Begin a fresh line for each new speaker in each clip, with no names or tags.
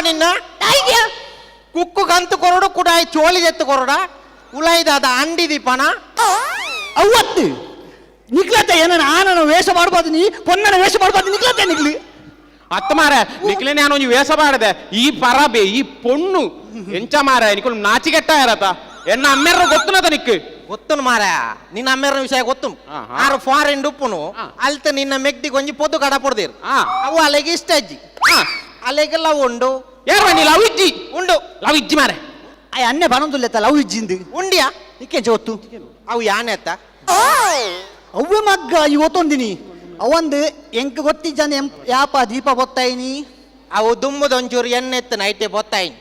ನಿನ್ನ ಕುಕ್ಕು ಕಂತು ಕೊರಡು ಕುಡಾಯಿ ಚೋಳಿ ಎತ್ತು ಕೊರಡ ಉಲಾಯ್ದಾದ ಅಂಡಿ ದೀಪನ
ಅವತ್ತು ನಿಕ್ಲತ್ತೆ ಏನನ ಆನನ ವೇಷ ಮಾಡ್ಬಾರ್ದು ನೀ ಪೊನ್ನನ ವೇಷ ಮಾಡ್ಬಾರ್ದು ನಿಕ್ಲತ್ತೆ ನಿಕ್ಲಿ
ಅತ್ತ ಮಾರ ನಿಕ್ಲೆ ನಾನು ಒಂಜಿ ವೇಷ ಬಾಡದೆ ಈ ಪರಬೆ ಈ ಪೊಣ್ಣು ಎಂಚ ಮಾರ ನಿಕ್ಲು ನಾಚಿಗೆಟ್ಟ ಇರತ್ತ ಎನ್ನ ಅಮ್ಮೆರ್ರ ಗೊತ್ತುನದ ನಿಕ್
ಗೊತ್ತುನು ಮಾರ ನಿನ್ನ ಅಮ್ಮೆರ್ನ ವಿಷಯ ಗೊತ್ತು
ಆ, ಆ.
ಆರು ಫಾರಿನ್ ಡುಪ್ಪುನು
ಆ.
ಅಲ್ತ ನಿನ್ನ ಮೆಗ್ದಿ ಕೊಂಜಿ ಪೊದ್ದು ಕಡ ಪೊಡ್ದಿರು
ಆ.
ಅವು ಅಲೆಗೆ ಇಷ್ಟ ಅಜ್ಜಿ ಅಲೆಗೆಲ್ಲ ಉಂಡು
ಏರ್ ಬನ್ನಿ ಲವ್ ಇಜ್ಜಿ
ಉಂಡು
ಲವ್ ಇಜ್ಜಿ ಮಾರೆ
ಅಯ್ಯ ಅನ್ನೆ ಬನೊಂದುಲ್ಲೆತ್ತ ಲವ್ ಇಜ್ಜಿಂದು
ಉಂಡಿಯಾ
ನಿಕ್ಕೆಂಚ ಗೊತ್ತು
ಅವು ಯಾನೆತ್ತ
ಅವ್ವೆ ಮಗ್ಗ ಈ ಒತ್ತೊಂದಿನಿ ಅವಂದು ಎಂಕ್ ಗೊತ್ತಿಜ್ಜಾನೆ ಎಂ ಯಾಪ ದೀಪ ಬೊತ್ತಾಯಿನಿ
ಅವು ದುಮ್ಮದೊಂಚೂರು ಎಣ್ಣೆತ್ತು ನೈಟೆ ಬೊತ್ತಾಯಿನಿ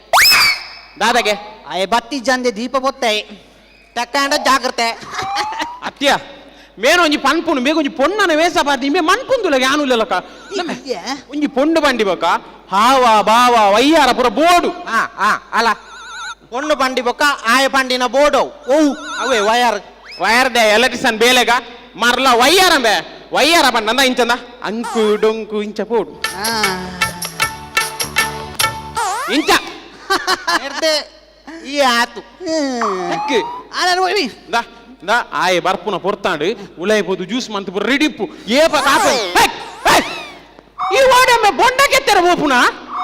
ದಾದಾಗೆ
ಅಯ್ಯ ಬತ್ತಿಜ್ಜಾಂದೆ ದೀಪ ಬೊತ್ತಾಯಿ
ತಕ್ಕಾಂಡ ಜಾಗ್ರತೆ
ಅತ್ಯ ಮೇನ ಒಂಜಿ ಪನ್ಪುನು ಬೇಗ ಒಂಜಿ ಪೊಣ್ಣನ ವೇಷ ಬಾರ್ದಿ ಮೇ ಮನ್ಪುಂದುಲಗೆ ಆನುಲಕ
ಇಯ್ಯೆ.
ಒಂಜಿ ಪೊಂಡು ಬಂಡಿ ಬೊಕ ಹಾವ ಬಾವ ವೈಯಾರ ಪೂರ ಬೋಡು
ಆ ಆ ಅಲ್ಲ ಪೊಣ್ಣು ಬಂಡಿ ಬೊಕ್ಕ ಆಯ ಬಂಡಿನ ಬೋರ್ಡ್ ಅವು
ಓ
ಅವೇ wire
wire they electrician ಬೇಲೆಗ ಮರ್ಲ ವೈಯಾರ ಬೇ ವೈಯಾರ ಬಂಡ ಇಂಚಂದ ಅಂಕು ಡೊಂಕು ಇಂಚ ಬೋಡು
ಆ.
ಇಂಚ
ಎರ್ದೆ ಈ ಆತು
ಹ್ಮ್.
ಹಕ್ಕು
ಆ, ನಾನು ಹೋಗಿ.
ದಾ ದಾ ಆಯೆ ಬರ್ಪುನ ಪೊರ್ತಾಂಡು ಉಲೈ ಪೋದು ಜ್ಯೂಸ್ ಮಂತ್ ಪೂರ ರೆಡಿಪ್ಪು ಏಪ ಕಾಪ ಈ ಓಡಮ್ಮೆ ಬೊಂಡ ಕೆತ್ತೆರ ಪೋಪುನ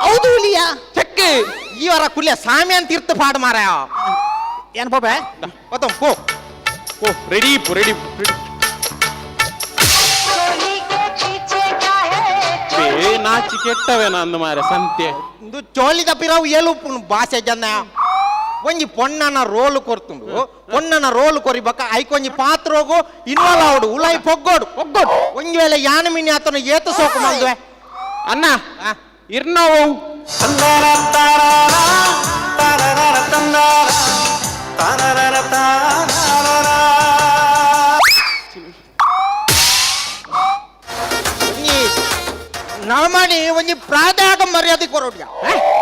ಹೌದು ಹುಲಿಯ
ಚೆಕ್
ಈ ವಾರ ಕುಲ್ಯ ಸಾಮಿ ಅಂತ ತೀರ್ಥ ಪಾಡು ಮಾರಾಯ
ಏನ್ ಪಾಪೆ
ಗೊತ್ತ ಪೋ
ಓ ರೆಡಿ ಇಪ್ಪು ರೆಡಿ ಬೇ ನಾಚಿ ಕೆಟ್ಟವೆ ನಂದು ಮಾರೆ ಸಂತೆ
ಇಂದು ಚೋಲಿದ ಪಿರವು ಏಳುಪ್ಪುನು ಭಾಷೆ ಜನ ಒಂಜಿ ಪೊಣ್ಣನ ರೋಲ್ ಕೊರ್ತುಂಡು ಪೊಣ್ಣನ ರೋಲ್ ಕೊರಿಬಕ್ಕ ಐಕೊಂಜಿ ಪಾತ್ರೋಗು ಇನ್ವಾಲ್ವ್ ಆವಡು ಉಲಾಯಿ ಪೊಗ್ಗೋಡು
ಒಗ್ಗೋಡು
ಒಂಜಿ ವೇಳೆ ಯಾನ ಮಿನಿ ಆತನ ಏತ ಸೋಕು ಮಂದುವೆ
ಅಣ್ಣ ಇರ್ನವು
ಒಂಜಿ ನಮ್ಮನಿ ಒಂಜಿ ಪ್ರಾದಾಗ ಮರ್ಯಾದೆ ಕೊರೋಡ್ಯ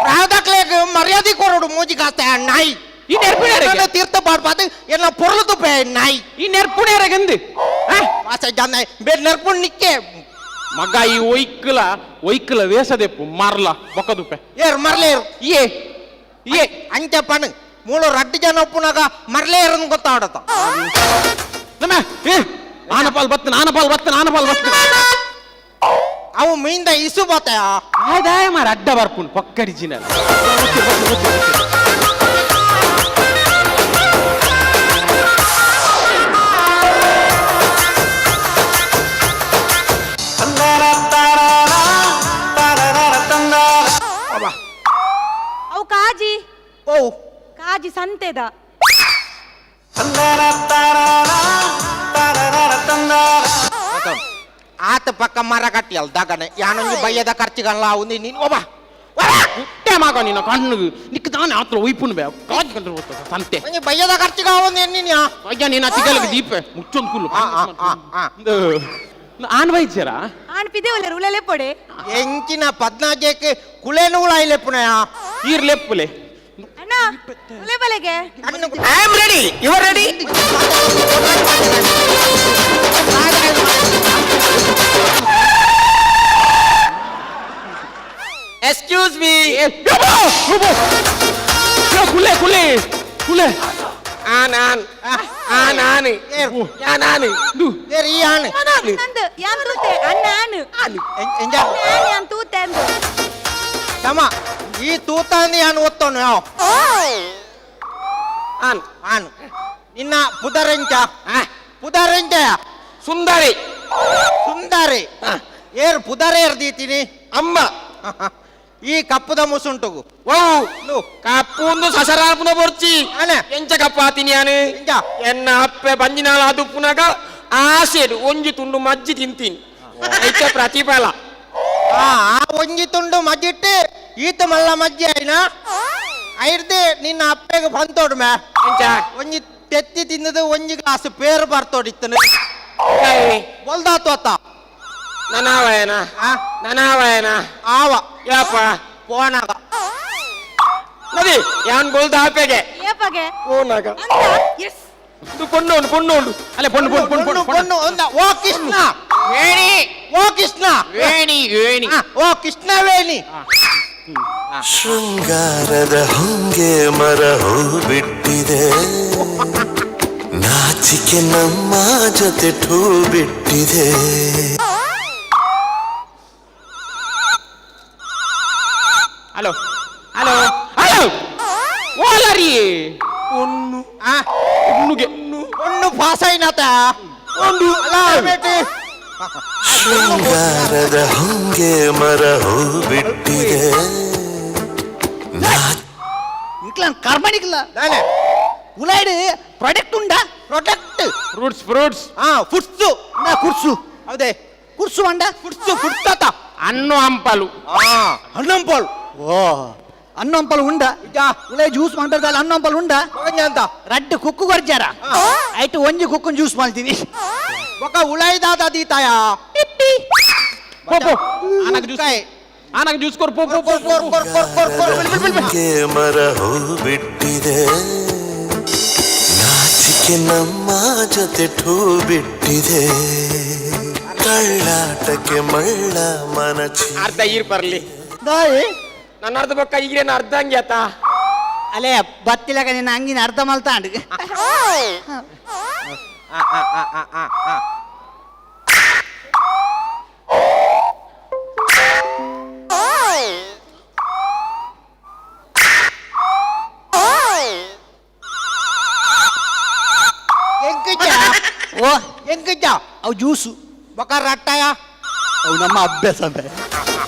ಪ್ರಾದಕ್ಲೇಗ ಮರ್ಯಾದೆ ಕೊರೋಡು ಮೂಜಿ ಕಾಸ್ತ ನಾಯಿ
ಈ ನೆರ್ಪುಣೆರೆಗೆ?
ಎನ್ನ ತೀರ್ಥ ಪಾಡ್ಪಾತು ಎನ್ನ ಪೊರ್ಲು ತುಪ್ಪೆ ನಾಯಿ
ಈ ನೆರ್ಪುಣೆರೆಗೆಂದು
ವಾಸ ಜನ ಬೇರೆ ನೆರ್ಪುಣ್ ನಿಕ್ಕೆ
ಮಗ ಈ ಒಯ್ಕಲ ಒಯ್ಕಲ ವೇಸದೆಪ್ಪು ಮಾರ್ಲ ಬೊಕ್ಕದುಪ್ಪೆ
ಏರ್ ಮರ್ಲೇರು
ಏ ಏ
ಅಂಚ ಪಣ್ ಮೂಳು ರಡ್ಡು ಜನ ಒಪ್ಪುನಾಗ ಮರ್ಲೇರನ್ ಗೊತ್ತಾಡತ್ತ
ನಮ್ಮ ಏ ಆನಪಾಲ್ ಬತ್ತನ ಆನಪಾಲ್ ಬತ್ತನ ಆನಪಾಲ್ ಬತ್ತನ
ಅವು ಮೀಂದ ಇಸು ಬತ್ತಾಯ
ಆದಾಯ ಮಾರ ಅಡ್ಡ ಬರ್ಪುನ್ ಪಕ್ಕರಿಜಿನ
ಅವು ಕಾಜಿ
ಓ
ಕಾಜಿ ಸಂತೆದ
ಆತ ಪಕ್ಕ ಮರ ಕಟ್ಟಿಯಲ್ ದಗನೆ ಯಾನೊಂದು ಬಯ್ಯದ ಖರ್ಚಿಗಲ್ಲ ಅವು ನೀನು ಒಬ್ಬ
ಹುಟ್ಟೆ ಮಗ ನಿನ್ನ ಕಣ್ಣು ನಿಕ್ಕ ತಾನೆ ಆತ್ರ ಒಯ್ಪುನ್ ಬೇ ಕಾಜ್ ಕಂಡ್ರೆ ಗೊತ್ತದ ಸಂತೆ
ಒಂಜಿ ಬಯ್ಯದ ಖರ್ಚಿಗ ಅವು ನೀನು
ಅಯ್ಯ ನೀನು ತಿಗಲಕ್ಕೆ ದೀಪ ಮುಚ್ಚೊಂದು ಕುಲ್ಲು
ಆ, ಆ, ಆ, ಆ.
ಆನ್ ವೈದ್ಯರಾ
ಆಣ್ ಪಿದೆ ಉಲ್ಲೆರ್ ಉಳ್ಳಲೆ ಪೊಡೆ
ಎಂಚಿನ ಪದ್ನಾಜೆಕ್ ಕುಳೆನು ಉಳಾಯಿಲೆಪ್ಪುನಯ
ಈರ್ ಲೆಪ್ಪುಲೆ
ಅಣ್ಣ ಉಲೆ ಬಲೆಗೆ
I am ready you are ready
excuse me
ಏ, ಯಬ್ಬಾ! ಯಬ್ಬಾ! ಯೋ, ಕುಲೆ ಕುಲೆ ಕುಲೆ
ಆನ್ ಆನ್ ಆನ್ ಆನ್ ಯಾನ್ ಆನ್
ಇದು
ಈ ಆಣ್
ನಂದು ಯಾನ್ ತೂತೆ ಅಣ್ಣ ಆನು
ಎಂಜ
ಆನ್ ಯಾನ್ ತೂತೆ ಅಂದು
ತಮ್ಮ ಈ ತೂತಾಂದಿ ಯಾನ್ ಒತ್ತೋನು ಯಾವ
ಆನ್
ಆನ್ ನಿನ್ನ ಪುದರೆಂಚ ಪುದರೆಂಚ
ಸುಂದರಿ
ಸುಂದರಿ ಏರ್ ಪುದರೇರ್ ದೀತೀನಿ
ಅಮ್ಮ
ಈ ಕಪ್ಪುದ ಮುಸುಂಟುಗು
ಓ ಕಪ್ಪು ಸಸರಾಪುನ ಬೊರ್ಚಿ
ಆನೆ.
ಎಂಚ ಕಪ್ಪಾತಿನಿ ಯಾನು
ಎಂಚ?
ಎನ್ನ ಅಪ್ಪೆ ಬಂಜಿನಾಳ ಅದುಪ್ಪುನಾಗ ಆಸೆಡು ಒಂಜಿ ತುಂಡು ಮಜ್ಜಿ ತಿಂತೀನಿ ಐತ ಪ್ರತಿಫಲ
ಆ ಆ ಒಂಜಿ ತುಂಡು ಮಜ್ಜಿಟ್ಟು ಈತ ಮಲ್ಲ ಮಜ್ಜಿ ಆಯ್ನ ಐರ್ದೆ ನಿನ್ನ ಅಪ್ಪೆಗೆ ಬಂತೋಡು ಮೇ
ಎಂಚ
ಒಂಜಿ ತೆತ್ತಿ ತಿಂದದು ಒಂಜಿ ಗ್ಲಾಸ್ ಪೇರು ಬರ್ತೋಡಿತ್ತನು ಬೊಲ್ದಾ ತೋತ
ನನಾವಯನ
ಆ
ನನಾವಯನ
ಆವ
ಯಾಪ
ಪೋನಾಗ
ನದಿ ಯಾನ್ ಬೋಲ್ದ ಆಪೆಗೆ
ಏಪಗೆ
ಓನಾಗ
ಅಂತ ಎಸ್
ಇದು ಪೊಣ್ಣು ಉಂಡು ಪೊಣ್ಣು ಉಂಡು
ಅಲ್ಲೇ ಪೊಣ್ಣು ಪೊಣ್ಣು ಪೊಣ್ಣು
ಪೊಣ್ಣು
ಪೊಣ್ಣು
ಪೊಣ್ಣು ಒಂದ ಓ ಕೃಷ್ಣ
ವೇಣಿ
ಓ ಕೃಷ್ಣ
ವೇಣಿ ವೇಣಿ
ಆ, ಓ ಕೃಷ್ಣ ವೇಣಿ
ಶೃಂಗಾರದ ಹೊಂಗೆ ಮರ ಹೂ ಬಿಟ್ಟಿದೆ, ನಾಚಿಕೆ ನಮ್ಮ ಜೊತೆ ಠೂ ಬಿಟ್ಟಿದೆ.
ಹಲೋ ಹಲೋ ಹಲೋ, ಓಲರಿ
ಪೊಣ್ಣು.
ಆ.
ಪೊಣ್ಣುಗೆ.
ಪೊಣ್ಣು ಪಾಸ್ అయినತ ಅಲ್ಲ ಬೇಟಿ.
ಶೃಂಗಾರದ ಹೊಂಗೆ ಮರ ಹೂ ಬಿಟ್ಟಿದೆ, ನಾ
ನಿಕ್ಲ ಕರ್ಮಣಿಕ್ಲ.
ದಾನೆ?
ಉಲಾಯ್ಡ್ ಪ್ರಾಡಕ್ಟ್ ಉಂಡಾ?
ಪ್ರೊಡಕ್ಟ್.
Fruits fruits.
ಆ, ಫುಡ್ಸ್.
ನಾ ಕುರ್ಸು.
ಹೌದೇ?
ಕುರ್ಸು ಅಂಡ.
ಫುಡ್ಸ್ ಫುಡ್ಸ್ ಆತ.
ಹಣ್ಣು ಹಂಪಲು.
ಆ, ಹಣ್ಣಂಪಲ್.
ಓ, ಅನ್ನೊಂಪಲ್ ಉಂಡ.
ಇಜ್ಜಾ.
ಉಲೈ ಜ್ಯೂಸ್ ಮಾಡ್ತಾರಲ್ಲ, ಅನ್ನೊಂಪಲ್ ಉಂಡ.
ಮಗಂಜ ಅಂತ.
ರಡ್ಡು ಕುಕ್ಕು ಕೊರ್ಜಾರ ಆಯ್ತು, ಒಂಜಿ ಕುಕ್ಕನ್ ಜ್ಯೂಸ್ ಮಾಡ್ತೀನಿ.
ಬೊಕ ಉಳೈದಾದ ದೀತಾಯ.
ಪೋ ಪೋ, ಆನಗ್ ಜ್ಯೂಸ್.
ಕಾಯ್.
ಆನಗ್ ಜ್ಯೂಸ್ ಕೊರು, ಪೋ ಪೋ ಪೋ.
ಕೊರ್ ಕೊರ್ ಕೊರ್ ಕೊರ್ ಕೊರ್ ಕೊರ್.
ಹೊಂಗೆ ಮರ ಹೂ ಬಿಟ್ಟಿದೆ, ನಾಚಿಕೆ ನಮ್ಮ ಜೊತೆ ಠೂ ಬಿಟ್ಟಿದೆ, ಕಳ್ಳಾಟಕ್ಕೆ ಮಳ್ಳ ಮನಚಿ.
ಅರ್ಧ ಈರ್ ಬರ್ಲಿ.
ದಾಯಿ?
ನನ್ನ ಅರ್ಧ ಬೊಕ್ಕ ಈಗಿನ ಅರ್ಧ ಹಂಗೆ ಆತ.
ಅಲೇ, ಬತ್ತಿಲಕ ನಿನ್ನ ಅಂಗಿನ ಅರ್ಧ ಮಲ್ತಾಂಡ್.
ಆ ಆ ಆ ಆ ಆ ಆ. ಎಂಕಿಜ್ಜ?
ಓ.
ಎಂಕಿಜ್ಜ?
ಅವು ಜ್ಯೂಸು.
ಬೊಕ ರಟ್ಟಾಯ.
ಅವು ನಮ್ಮ ಅಭ್ಯಾಸ ಬೇ.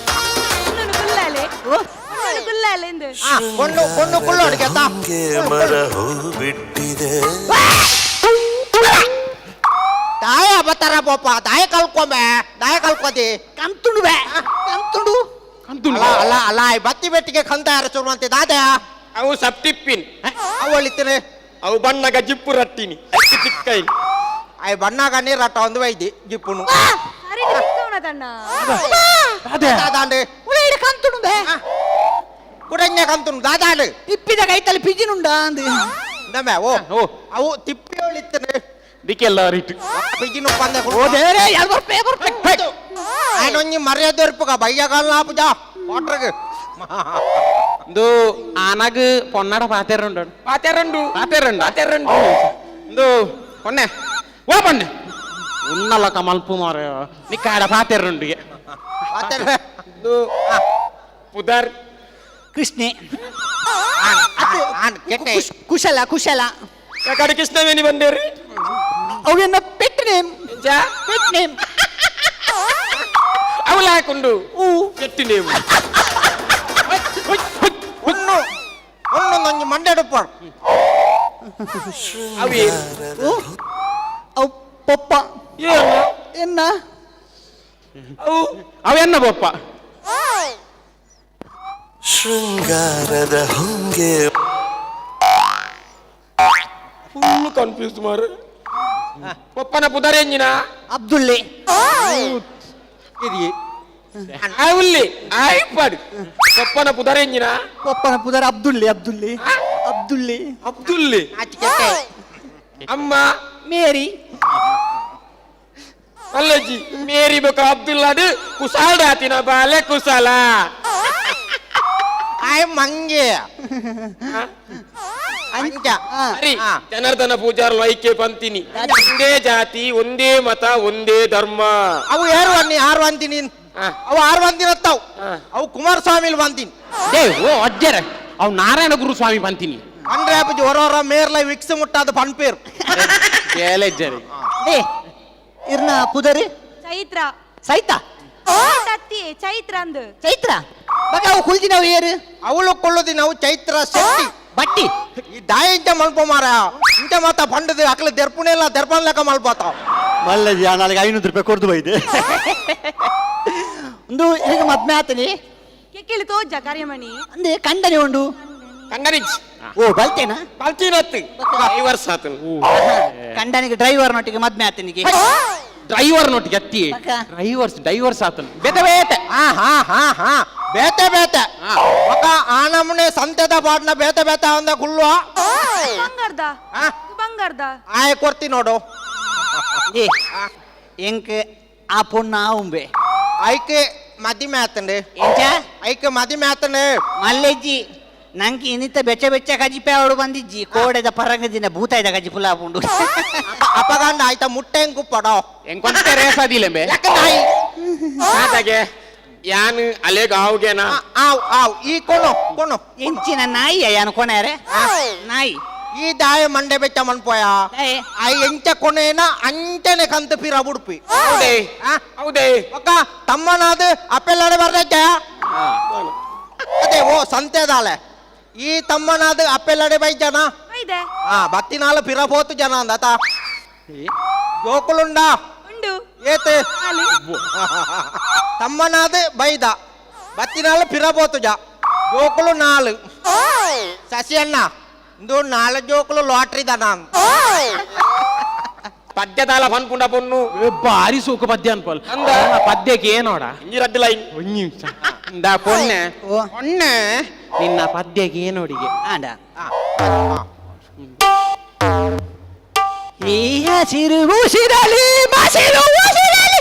ಪೊಣ್ಣುನು ಕುಲ್ಲಾಲೆ.
ಓ.
ಪೊಣ್ಣುನು ಕುಲ್ಲಾಲೆ ಇಂದು.
ಆ, ಪೊಣ್ಣು ಪೊಣ್ಣು ಕುಳ್ಳೋಡಿಗೆ ಆತ.
ಹೊಂಗೆ ಮರ ಹೂ ಬಿಟ್ಟಿದೆ.
ದಾಯ ಬತ್ತಾರ ಬೋಪ, ದಾಯ ಕಲ್ಕೊಮೆ, ದಾಯ ಕಲ್ಕೋದಿ.
ಕಂತುಂಡು ಬೇ, ಕಂತುಂಡು.
ಅಲ್ಲ ಅಲ್ಲ ಅಲ್ಲ, ಈ ಬತ್ತಿ ಬೆಟ್ಟಿಗೆ ಕಂತ ಯಾರ ಶುರು ಅಂತೆ ದಾದ.
ಅವು ಸಪ್ಟಿಪ್ಪಿನ್.
ಅವಳಿತ್ತನೆ.
ಅವು ಬಣ್ಣಗ ಜಿಪ್ಪು ರಟ್ಟಿನಿ ಅಕ್ಕಿ ತಿಕ್ಕೈ.
ಆಯ್ ಬಣ್ಣಾಗ ನೀರ್ ರಟ್ಟ ಒಂದು ವೈದಿ ಜಿಪ್ಪುನು.
ಅರೆ ತಿಕ್ಕವನ ತಣ್ಣ.
ದಾದಾಂಡೆ.
ಉಲೈಡ್ ಕಂತುಂಡು ಬೇ.
ಕುಡಂಜ ಕಂತುನು ದಾದಾಂಡೆ.
ತಿಪ್ಪಿದ ಕೈತಲ್ಲಿ ಪಿಜಿನುಂಡ ಅಂದು.
ನಮ್ಮೆ ಓ.
ಓ.
ಅವು ತಿಪ್ಪಿ ಅವಳಿತ್ತನೆ.
ದಿಕ್ಕೆಲ್ಲ ರಿಟ್ಟು.
ಪಿಜಿನು ಪಂದೆ.
ಓ ದೇವರೇ, ಯಾರು ಬರ್ಪೆ ಬರ್ಪೆ.
ఆయనొంజి మర్యాద దొరుపుగా బయ్యగాల్ నాపుజా వాటర్కి.
ಇಂದು ಆನಗ್ ಪೊನ್ನಡ ಪಾತೆರುಂಡು.
ಪಾತೆರಂಡು.
ಪಾತೆರುಂಡು.
ಪಾತೆರಂಡು.
ಇಂದು ಪೊನ್ನೆ, ಓ ಪೊನ್ನೆ, ಉನ್ನಲ ಕಮಲ್ಪು ಮಾರ ನಿಕ್ಕಾಡ ಪಾತೆರುಂಡು.
ಇದು ಪುದರ್?
ಕೃಷ್ಣೆ.
ಕೆಟ್ಟೆ.
ಕುಶಲ ಕುಶಲ.
ಯಾಕಡೆ ಕೃಷ್ಣವೇಣಿ ಬಂದೇರಿ?
ಅವೆನ್ನ ಪೆಟ್ ನೇಮ್.
ಎಂಚ?
ಪೆಟ್ ನೇಮ್.
ಅವಳ ಹಾಕೊಂಡು
ಊ.
ಕೆಟ್ಟಿ ನೀವು.
ఉన్ను ఉన్ను నొంజి మండెడుపాడు.
ಅವಿ.
ಓ, ಅವು ಪಪ್ಪ.
ಏನು?
ಎನ್ನ.
ಅವು.
ಅವೆನ್ನ ಬೊಪ್ಪ.
ಶೃಂಗಾರದ ಹೊಂಗೆ.
ಫುಲ್ ಕನ್ಫ್ಯೂಸ್ ಮಾರ. ಪಪ್ಪನ ಪುದರ್ ಎಂಜಿನ?
ಅಬ್ದುಲ್ಲೆ.
ఇది
ಅವಲ್ಲಿ ಆಯ್ಪಾಡು. ಪಪ್ಪನ ಪುದರ್ ಎಂಜಿನ?
ಪಪ್ಪನ ಪುದರ್ ಅಬ್ದುಲ್ಲೆ ಅಬ್ದುಲ್ಲೆ ಅಬ್ದುಲ್ಲೆ.
ಅಬ್ದುಲ್ಲಿ.
ಕೆಟ್ಟೆ.
ಅಮ್ಮ?
ಮೇರಿ.
ಅಲ್ಲಜ್ಜಿ, ಮೇರಿ ಬೊಕ ಅಬ್ದುಲ್ಲಾಡು ಕುಸಾಲ್ಡಾತಿನ ಬಾಲೆ ಕುಸಾಲ.
ಆಯ್ ಮಂಗೆ ಅಂಚ.
ಸರಿ.
ಆ.
ಜನಾರ್ದನ ಪೂಜಾರ್ಲು ಐಕ್ಯ ಪಂತಿನಿ, ಒಂದೇ ಜಾತಿ, ಒಂದೇ ಮತ, ಒಂದೇ ಧರ್ಮ.
ಅವು ಯಾರು ಅನ್ನಿ ಆರು ಅಂತೀನಿ.
ಆ.
ಅವು ಆರು వంದಿನ ತಾವು.
ಆ.
ಅವು ಕುಮಾರಸ್ವಾಮಿಲ್ వంದಿನಿ.
ಏ ಓ ಅಜ್ಜರ, ಅವು ನಾರಾಯಣ ಗುರು ಸ್ವಾಮಿ ಬಂತೀನಿ.
ಅಂದ್ರೆ ಅಪ್ಪಜಿ ಹೊರ ಹೊರ ಮೇರ್ಲ ವಿಕ್ಸ್ ಮುಟ್ಟಾದ ಪನ್ಪೇರು.
ಏಲೆಜ್ಜರಿ.
ಏ, ಇರ್ನ ಪುದರಿ?
ಚೈತ್ರ.
ಸೈತ.
ತತ್ತಿ ಚೈತ್ರ ಅಂದು.
ಚೈತ್ರ ಬಗ ಅವು ಕುಲ್ದಿನವು ಏರು?
ಅವಳು ಕೊಳ್ಳುದಿ ನಾವು ಚೈತ್ರ ಶೆಟ್ಟಿ.
ಬಟ್ಟಿ.
ಈ ದಾಯ ಇಂಚ ಮಲ್ಪ ಮಾರ, ಇಂಚ ಮಾತ ಪಂಡದು ಅಕ್ಲ ದೆರ್ಪುನೆಲ್ಲ ದೆರ್ಪನ್ ಲೆಕ್ಕ ಮಲ್ಪಾತಾವ್.
ಮಲ್ಲಜಿ, ನಾಳೆಗೆ 500 ರೂಪಾಯಿ ಕೊಡ್ದು ಬೈದೆ. ಒಂದು ಈಗ ಮದ್ಮೆ ಆತನಿ.
ಕೆಕ್ಕಿಲಿ ತೋಜ ಕಾರ್ಯಮಣಿ.
ಅಂದೆ ಕಂಡನೆ ಉಂಡು.
ಕಂಡನಿಜ್.
ಓ, ಬಲ್ತೇನಾ?
ಬಲ್ತಿನತ್ತು 5 ವರ್ಷ ಆತನು.
ಕಂಡನಿಗೆ ಡ್ರೈವರ್ ನೊಟ್ಟಿಗೆ ಮದ್ಮೆ ಆತನಿಗೆ.
ಡ್ರೈವರ್ ನೋಟಿಗೆ ಅತ್ತಿ.
ಅಕ್ಕ.
ಡ್ರೈವರ್ಸ್ ಡೈವರ್ಸ್ ಆತನು ಬೇತೆ ಬೇತೆ.
ಹಾ ಹಾ ಹಾ ಹಾ, ಬೇತೆ ಬೇತೆ. ఒక ಆನಮನೆ ಸಂತೆದ ಬಾಡ್ನ ಬೇತೆ ಬೇತೆ ಅಂದ ಗುಲ್ವ.
ಬಂಗಾರ್ದ.
ಆ?
ಬಂಗಾರ್ದ.
ಆಯ್ ಕೊಡ್ತಿ ನೋಡು.
ಏ, ಎಂಕ್ ಆ ಪೊಣ್ಣು ಆವುಂಬೆ.
ಐಕೆ ಮದಿಮೆ ಆತಂಡೆ.
ಎಂಚ?
ಐಕ್ ಮದಿ ಮ್ಯಾತನೆ.
ಮಲ್ಲೆಜ್ಜಿ ನಂಗೆ ಇನಿತ ಬೆಚ್ಚ ಬೆಚ್ಚ ಕಜಿಪೆ ಅವಳು ಬಂದಿಜ್ಜಿ ಕೋಡೆದ ಪರಂಗದಿನ ಭೂತಾಯ್ದ ಕಜಿ ಪುಲಾಪುಂಡು.
ಅಪಗಂಡ ಆಯ್ತಾ ಮುಟ್ಟೆ ಪಡೋ.
ಎಂಕೊಂತೆ ರೇಸಾದಿಲ್ಲೆಂಬೆ.
ಯಾಕೆ ನಾಯಿ?
ಆತಾಗೆ ಯಾನ್ ಅಲೆಗ್ ಆವುಗೇನಾ?
ಆವ್ ಆವ್, ಈ ಕೊನೊ ಕೊನೊ.
ಎಂಚಿನ ನಾಯಿ ಯಾನು ಕೊಣಾರೆ ನಾಯಿ.
ಈ ದಾಯ ಮಂಡೆ ಬೆಚ್ಚ ಮನ್ಪೋಯ.
ದಾಯೆ?
ಆ ಎಂಚ ಕೊನೇನ ಅಂಚನೆ ಕಂತ ಪಿರ ಬುಡ್ಪಿ.
ಹೌದೇ?
ಆ?
ಹೌದೇ?
ಒಕ್ಕ ತಮ್ಮನಾದ ಅಪ್ಪೆಲ್ಲಡೆ ಬರ್ದಜ್ಜ. ಅದೇ ಓ ಸಂತೆದಾಳೆ, ಈ ತಮ್ಮನಾದ ಅಪ್ಪೆಲ್ಲಡೆ ಬೈಜನ.
ಬೈದೆ.
ಆ ಬತ್ತಿನಾಲ ಪಿರ ಪೋತು ಜನ ಅಂದತ. ಜೋಕುಲುಂಡ?
ಉಂಡು.
ಏತೆ?
ನಾಲು.
ತಮ್ಮನಾದ ಬೈದ ಬತ್ತಿನಾಲ ಪಿರ ಪೋತು ಜ ಜೋಕುಲು ನಾಲು. ಶಶಿ ಅಣ್ಣ, ಇಂದು ನಾಲ್ ಜೋಕುಲು ಲಾಟ್ರಿ ದನ.
ಪದ್ಯದಾಲ ಪನ್ಪುಂಡ ಪೊನ್ನು.
ಬಾರಿ ಸೂಕು ಪದ್ಯ ಅನ್ಪಲ್.
ಅಂದ.
ಪದ್ಯಕ್ಕೆ ಏನೋಡ?
ಇಂಜಿ ರಡ್ಡು ಲೈನ್.
ಇಂದ ಪೊನ್ನೆ.
ಓ.
ಪೊನ್ನೆ, ನಿನ್ನ ಪದ್ಯಕ್ಕೆ ಏನೋಡಿಗೆ?
ಆಂಡ ಈ ಹಸಿರು ಉಸಿರಲಿ ಮಸಿರು ಉಸಿರಲಿ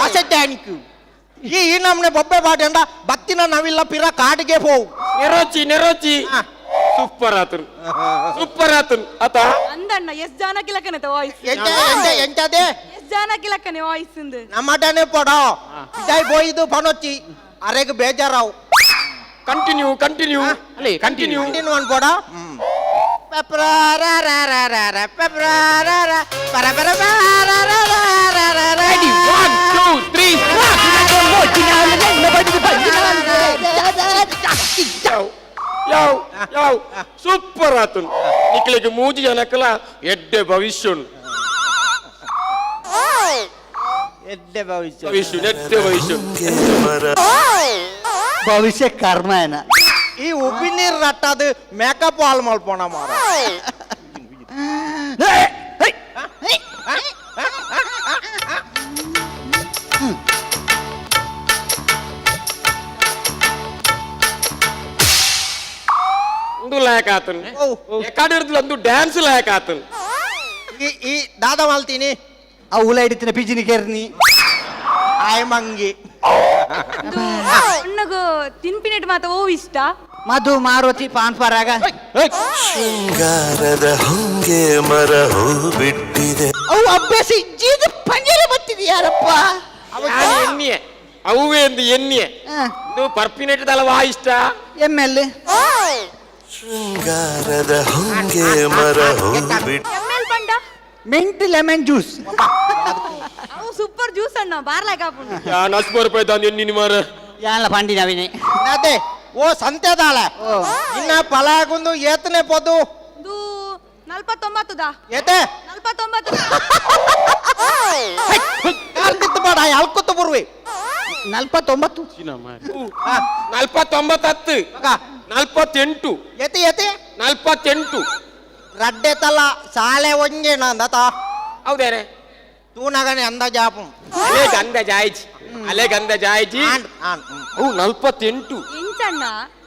ಆಸೆ thank you. ಈ ಈ ನಮ್ನೆ ಬೊಬ್ಬೆ ಬಾಟಂಡ ಬತ್ತಿನ ನವಿಲ್ಲ ಪಿರ ಕಾಡಿಗೆ ಹೋವು.
ನೆರೋಚಿ ನೆರೋಚಿ.
ಆ.
ಸೂಪರ್ ಆತನ್, ಸೂಪರ್ ಆತನ್ ಆತ.
ಅಂದಣ್ಣ, ಎಸ್ ಜಾನಕಿ ಲಕ್ಕನೆ ವಾಯ್ಸ್.
ಎಂಚ ಎಂಚ ಎಂಚದೆ?
ಎಸ್ ಜಾನಕಿ ಲಕ್ಕನೆ ವಾಯ್ಸ್ ಇಂದು.
ನಮ್ಮಟನೆ ಪಡೋ ಇದಾಯ್ ಬೋಯ್ದು ಪನೊಚ್ಚಿ ಅರೆಗ್ ಬೇಜಾರಾವು.
Continue continue.
ಅಲ್ಲಿ
ಕಂಟಿನ್ಯೂ.
ಕಂಟಿನ್ಯೂ ಅನ್ಬೋಡ.
Ready, 1 2 3.
ಯಾವ ಯಾವ ಯಾವ, ಸೂಪರ್ ಆತನ್. ನಿಕ್ಲೆಗ್ ಮೂಜಿ ಜನಕ್ಕಲ ಎಡ್ಡೆ ಭವಿಷ್ಯ.
ಎಡ್ಡೆ ಭವಿಷ್ಯ.
ಭವಿಷ್ಯ, ಎಡ್ಡೆ ಭವಿಷ್ಯ.
ಹೊಂಗೆ ಮರ
ಭವಿಷ್ಯ ಕರ್ಮ ಏನ.
ಈ ಉಬ್ಬಿ ನೀರು ರಟ್ಟದು ಮೇಕಪ್ ಹಾಲ್ ಮಲ್ಪೋಣ ಮಾರ.
ಉಂದು ಲಾಯಕ್ ಆತನ್.
ಓ.
ಎಕಾಡಿರ್ದು ಅಂದು ಡ್ಯಾನ್ಸ್ ಲಾಯಕ್ ಆತನ್.
ಈ ಈ ದಾದ ಮಲ್ತೀನಿ.
ಆ ಉಲ ಹಿಡಿತಿನ ಪಿಜಿನಿ ಕೆರ್ನಿ.
ಆಯ್ ಮಂಗಿ.
ಅಣ್ಣಗು ತಿನ್ಪಿನೆಟ್ ಮಾತ ಓ ಇಷ್ಟ.
ಮಧು ಮಾರುತಿ ಪಾನ್ ಪರಾಗ.
ಶೃಂಗಾರದ ಹೊಂಗೆ ಮರ ಹೂ ಬಿಟ್ಟಿದೆ.
ಅವು ಅಭ್ಯಾಸ ಇಜ್ಜಿದು ಪಂಜರ ಬತ್ತಿದೆ ಯಾರಪ್ಪ.
ಯಾನ್ ಎಣ್ಣಿಯೆ ಅವುವೇ ಎಂದು ಎಣ್ಣಿಯೆ. ಇದು ಪರ್ಪಿನೆಟ್ ದಲವಾ ಇಷ್ಟ.
M L.
ಶೃಂಗಾರದ ಹೊಂಗೆ ಮರ ಹೂ ಬಿಟ್ಟಿದೆ.
ಎಮ್ ಎಲ್ ಪಂಡ?
Mint lemon juice.
ಅವು ಸೂಪರ್ ಜ್ಯೂಸ್ ಅಣ್ಣ, ಬಾರ್ಲಾಗ ಆಪುಂಡು.
ಯಾನ್ ಅಸ್ಬರ್ ರೂಪಾಯಿ ದಾನ್ ಎಣ್ಣಿನಿ ಮಾರ.
ಯಾನ್ಲ ಪಂಡಿ ನವಿನಿ.
ಅದೇ ಓ ಸಂತೆದಾಳೆ, ಇನ್ನ ಪಲಾಗುಂದು ಏತನೆ ಪೊದು?
ಇದು 49 ದಾ.
ಏತೆ?
49.
ಕಾಲ್ಕಿತ್ತು ಬೇಡ, ಅಲ್ಕುತ್ತು ಬುರ್ವಿ.
49.
49 ಹತ್ತು.
ಮಗ.
48.
ಏತಿ ಏತಿ?
48.
ರಡ್ಡೆ ತಲ ಸಾಲೆ ಒಂಜೆ ನಂದತ.
ಹೌದೇನೆ?
ತೂನಗನೆ ಅಂದಾಜಾಪು.
ಅಲೆ ಗಂಧ ಜಾಯ್ಜಿ, ಅಲೆ ಗಂಧ ಜಾಯ್ಜಿ.
ಆನ್ ಆನ್ ಹ್ಮ್.
ಅವು 48.
ಎಂಚಣ್ಣ?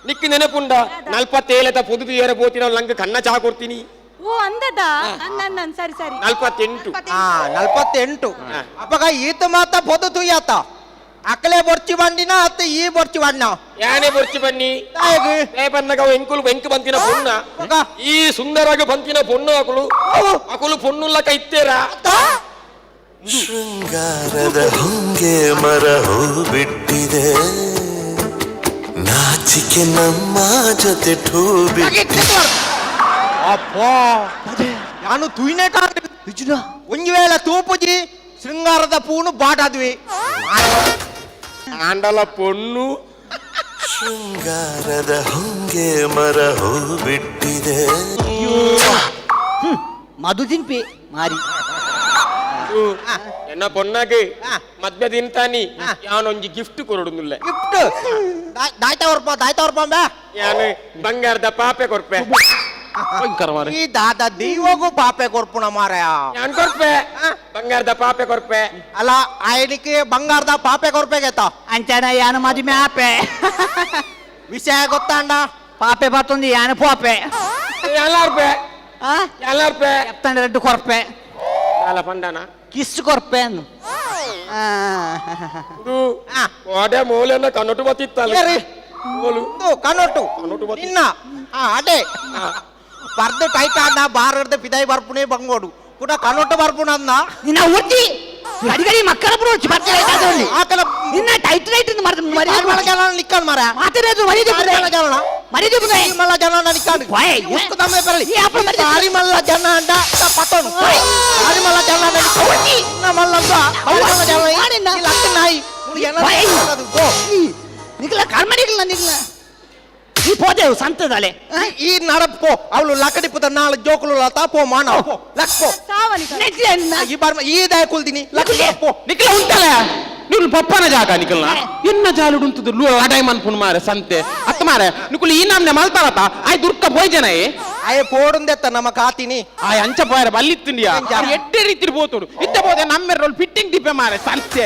ನಿಕ್ ನೆನಪುಂಡ, 47 ಪೊದು ಏರ ಪೋತಿನ ನಂಗೆ ಕಣ್ಣ ಚಾ ಕೊಡ್ತೀನಿ.
ಓ ಅಂದದ ಅಂದ ಅಂದ, ಸರಿ ಸರಿ.
48.
ಆ 48. ಅಪ್ಪಗ ಈತ ಮಾತ ಪೊದು ತುಯ್ಯಾತ ಅಕಲೆ ಬೊರ್ಚಿ ಬಂಡಿನ ಅತ್ತ ಈ ಬೊರ್ಚಿ ಬಣ್ಣ.
ಯಾನೆ ಬೊರ್ಚಿ ಬನ್ನಿ?
ತಾಯಿಗೆ.
ಬಂದಾಗ ಎಂಕುಲು ಎಂಕು ಬಂತಿನ ಪೊನ್ನ.
ಮಗ.
ಈ ಸುಂದರಾಗ ಬಂತಿನ ಪೊಣ್ಣು ಅಕುಲು ಅಕುಲು ಪೊಣ್ಣುಲ್ಲಕ ಇತ್ತೇರ.
ಶೃಂಗಾರದ ಹೊಂಗೆ ಮರ ಹೂ ಬಿಟ್ಟಿದೆ, ನಾಚಿಕೆ ನಮ್ಮ ಜೊತೆ ಠೂ ಬಿಟ್ಟಿದೆ.
ಅಪ್ಪ, ನಾನು ತುಯ್ನೆ ಒಂಜಿ ವೇಳೆ ತೂಪುಜಿ ಶೃಂಗಾರದ ಪೂನು ಬಾಟಾದ್ವಿ.
ಆಂಡಲ ಪೊಣ್ಣು.
ಶೃಂಗಾರದ ಹೊಂಗೆ ಮರ ಹೂ ಬಿಟ್ಟಿದೆ.
ಮಧು ತಿನ್ಪಿ ಮಾರಿ.
ಎನ್ನ ಪೊನ್ನಾಗೆ ಮದ್ವೆ ತಿಂತಾನಿ ಯಾನೊಂಜಿ ಗಿಫ್ಟ್ ಕೊರಡುಂದುಲ್ಲೆ.
ಗಿಫ್ಟ್ ದಾಯ್ತವ್ರಪ್ಪ ದಾಯ್ತವ್ರಪ್ಪ ಅಂಬೆ.
ಯಾನು ಬಂಗಾರದ ಪಾಪೆ ಕೊರ್ಪೆ.
ಭಯಂಕರ ಮಾರ್ರೆ.
ಈ ದಾದ ದೈವಗೂ ಪಾಪೆ ಕೊರ್ಪುಣ ಮಾರಾಯ.
ಯಾನ್ ಕೊರ್ಪೆ, ಬಂಗಾರದ ಪಾಪೆ ಕೊರ್ಪೆ.
ಅಲ್ಲ, ಆಯನಿಗೆ ಬಂಗಾರದ ಪಾಪೆ ಕೊರ್ಪೆಗೇತ.
ಅಂಚನ ಯಾನು ಮದುವೆ ಆಪೆ.
ವಿಷಯ ಗೊತ್ತಾಂಡ.
ಪಾಪೆ ಪತ್ತೊಂದು ಯಾನು ಪೋಪೆ.
ಎಲ್ಲಾರ್ಪೆ.
ಆ.
ಎಲ್ಲಾರ್ಪೆ.
ಎತ್ತಂಡ ರೆಡ್ಡು ಕೊರ್ಪೆ.
ಅಲ್ಲ ಪಂಡನ.
ಕಿಸ್ ಕೊರ್ಪೆ ಅನ್ನು.
ಇದು ಕೋಡೆ ಮೋಲೆನ ಕನ್ನೊಟ್ಟು ಬತ್ತಿತ್ತಲ್ಲ.
ಏರಿ?
ಮೋಲು.
ಉಂದು ಕನೊಟ್ಟು.
ಕನೊಟ್ಟು ಬತ್ತಿ.
ನಿನ್ನ ಅದೇ ಪರ್ದು ಟೈಟ್ ಆದ ಬಾರಡ್ದ ಪಿದಾಯಿ ಬರ್ಪುಣೆ ಬಂಗೋಡು ಕೂಡ ಕನೊಟ್ಟು ಬರ್ಪುಣ ಅಂದ.
ನಿನ್ನ ಒತ್ತಿ ಗಡಿ ಗಡಿ ಮಕ್ಕಳ ಬರೋಚಿ ಬರ್ತಾರೆ.
ಆಕಲ.
ನಿನ್ನ ಟೈಟ್ ಟೈಟ್
ಮಲ್ಲ ಜನ ನಿಕ್ಕನ್ ಮಾರ.
ಮಾತಾಡೋದು ಮರ್ಯಾದೆ.
ಮಲ್ಲ ಜನ.
ಮರ್ಯಾದೆ.
ಮಲ್ಲ ಜನ ನಿಕ್ಕನ್.
ವಾಯ್.
ಉಸ್ಕು ತಮ್ಮೆ ಬರಲಿ.
ಈ ಅಪ್ಪ ಮರ್ಯಾದೆ.
ಬಾರಿ ಮಲ್ಲ ಜನ ಅಂಡ ಪತ್ತೋನು. ಬಾರಿ ಮಲ್ಲ ಜನ ಅಂಡ ನಿನ್ನ ಮಲ್ಲ ಅಂದ. ಬಾರಿ ಮಲ್ಲ ಜನ.
ವಾಡಿನ.
ಈ ಲಕ್ಕ ನಾಯಿ ಉನ್ಗೆ ಏನಾದ್ರು
ವಾಯ್.
ಅದು, ಗೋ.
ನಿಕ್ಲ ಕರ್ಮಡಿಗ್ಲ ನಿಕ್ಲ ಈ ಪೋದೆವು ಸಂತದಾಲೆ.
ಈ ನಡಪ್ ಪೋ ಅವಳು ಲಕಡಿ ಪುತ ನಾಳೆ ಜೋಕುಲು ಲತಾ ಪೋ ಮಾನ ಪೋ ಲಕ್ ಪೋ.
ಸಾವನಿ.
ಈ ಬಾರ್ ಈ ದಾಯ ಕುಲ್ದಿನಿ ಲಕ್ ಪೋ.
ನಿಖಲ ಉಂಟಲ್ಲ ನೀವು ಪಪ್ಪನ ಜಾಗ ನಿಖಲ್ನ ಎನ್ನ ಜಾಲುಡು ಉಂಟುದು ಲೂ ಲಡಾಯಿ ಮನ್ಪುನ್ ಮಾರೆ ಸಂತೆ ಅತ್ತ ಮಾರೆ. ನಿಕುಲು ಈ ನಮ್ನೆ ಮಲ್ತಾರತ ಆಯ್ ದುರ್ಕ ಪೋಯ್ಜನ ಏ.
ಅಯ್ಯ ಪೋಡುಂದೆತ್ತ ನಮ್ಮ ಕಾತಿನಿ.
ಆಯ್ ಅಂಚ ಪೋಯರ ಬಲ್ಲಿತ್ತುಂಡಿಯಾ.
ಅಂಚ.
ಎಡ್ಡೆ ರೀತಿ ಪೋತುಡು ಇತ್ತ ಪೋದೆ ನಮ್ಮೆರ್ ರೋಲ್ ಫಿಟ್ಟಿಂಗ್ ದಿಪ್ಪೆ ಮಾರೆ ಸಂತೆ.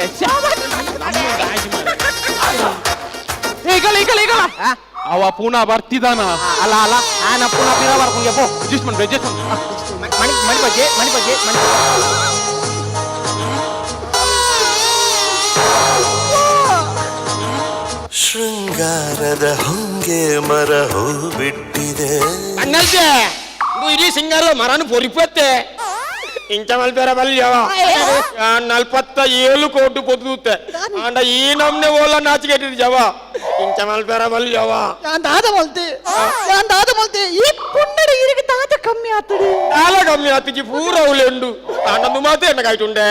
ಈಗಲ ಈಗಲ ಈಗಲ.
ಆ?
ಅವ ಪುನಃ ಬರ್ತಿದಾನ.
ಅಲ್ಲ ಅಲ್ಲ ಆನ ಪುನಃ ಪಿರ ಬರ್ಕುಂಗೆ ಪೋ.
ಅಡ್ಜಸ್ಟ್ ಮಾಡಿ, ಅಡ್ಜಸ್ಟ್ ಮಾಡಿ.
ಮಣಿ ಮಣಿ ಬಗ್ಗೆ ಮಣಿ ಬಗ್ಗೆ ಮಣಿ.
ಶೃಂಗಾರದ ಹೊಂಗೆ ಮರ ಹೂ ಬಿಟ್ಟಿದೆ.
ಅನ್ನಲ್ದೆ ಇದು ಇಡೀ ಸಿಂಗಾರ ಮರನು ಪೊರಿಪತ್ತೆ ಇಂಚ ಮಲ್ಪೆರ ಬಲ್ಯವ 47 ಕೋಟಿ ಪೊದ್ದುತ್ತೆ ಆಂಡ ಈ ನಮ್ನೆ ಓಲ ನಾಚಿಕೆಟ್ಟಿದ್ ಜವ ಇಂಚ ಮಲ್ಪೆರ ಬಲ್ಯವ.
ಯಾನ್ ದಾದ ಮಲ್ತೆ, ಯಾನ್ ದಾದ ಮಲ್ತೆ? ಈ ಪುಣ್ಣಡಿ ಇರಿಗೆ ದಾದ ಕಮ್ಮಿ ಆತಡಿ?
చాలా ಕಮ್ಮಿ ಆತಿಜಿ ಪೂರ ಉಲೆಂಡು ಆಂಡ ಮಾತೆ ಎನ್ನ ಕಾಯ್ತುಂಡೆ.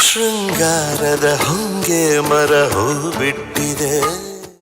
ಶೃಂಗಾರದ ಹೊಂಗೆ ಮರ ಹೂ ಬಿಟ್ಟಿದೆ.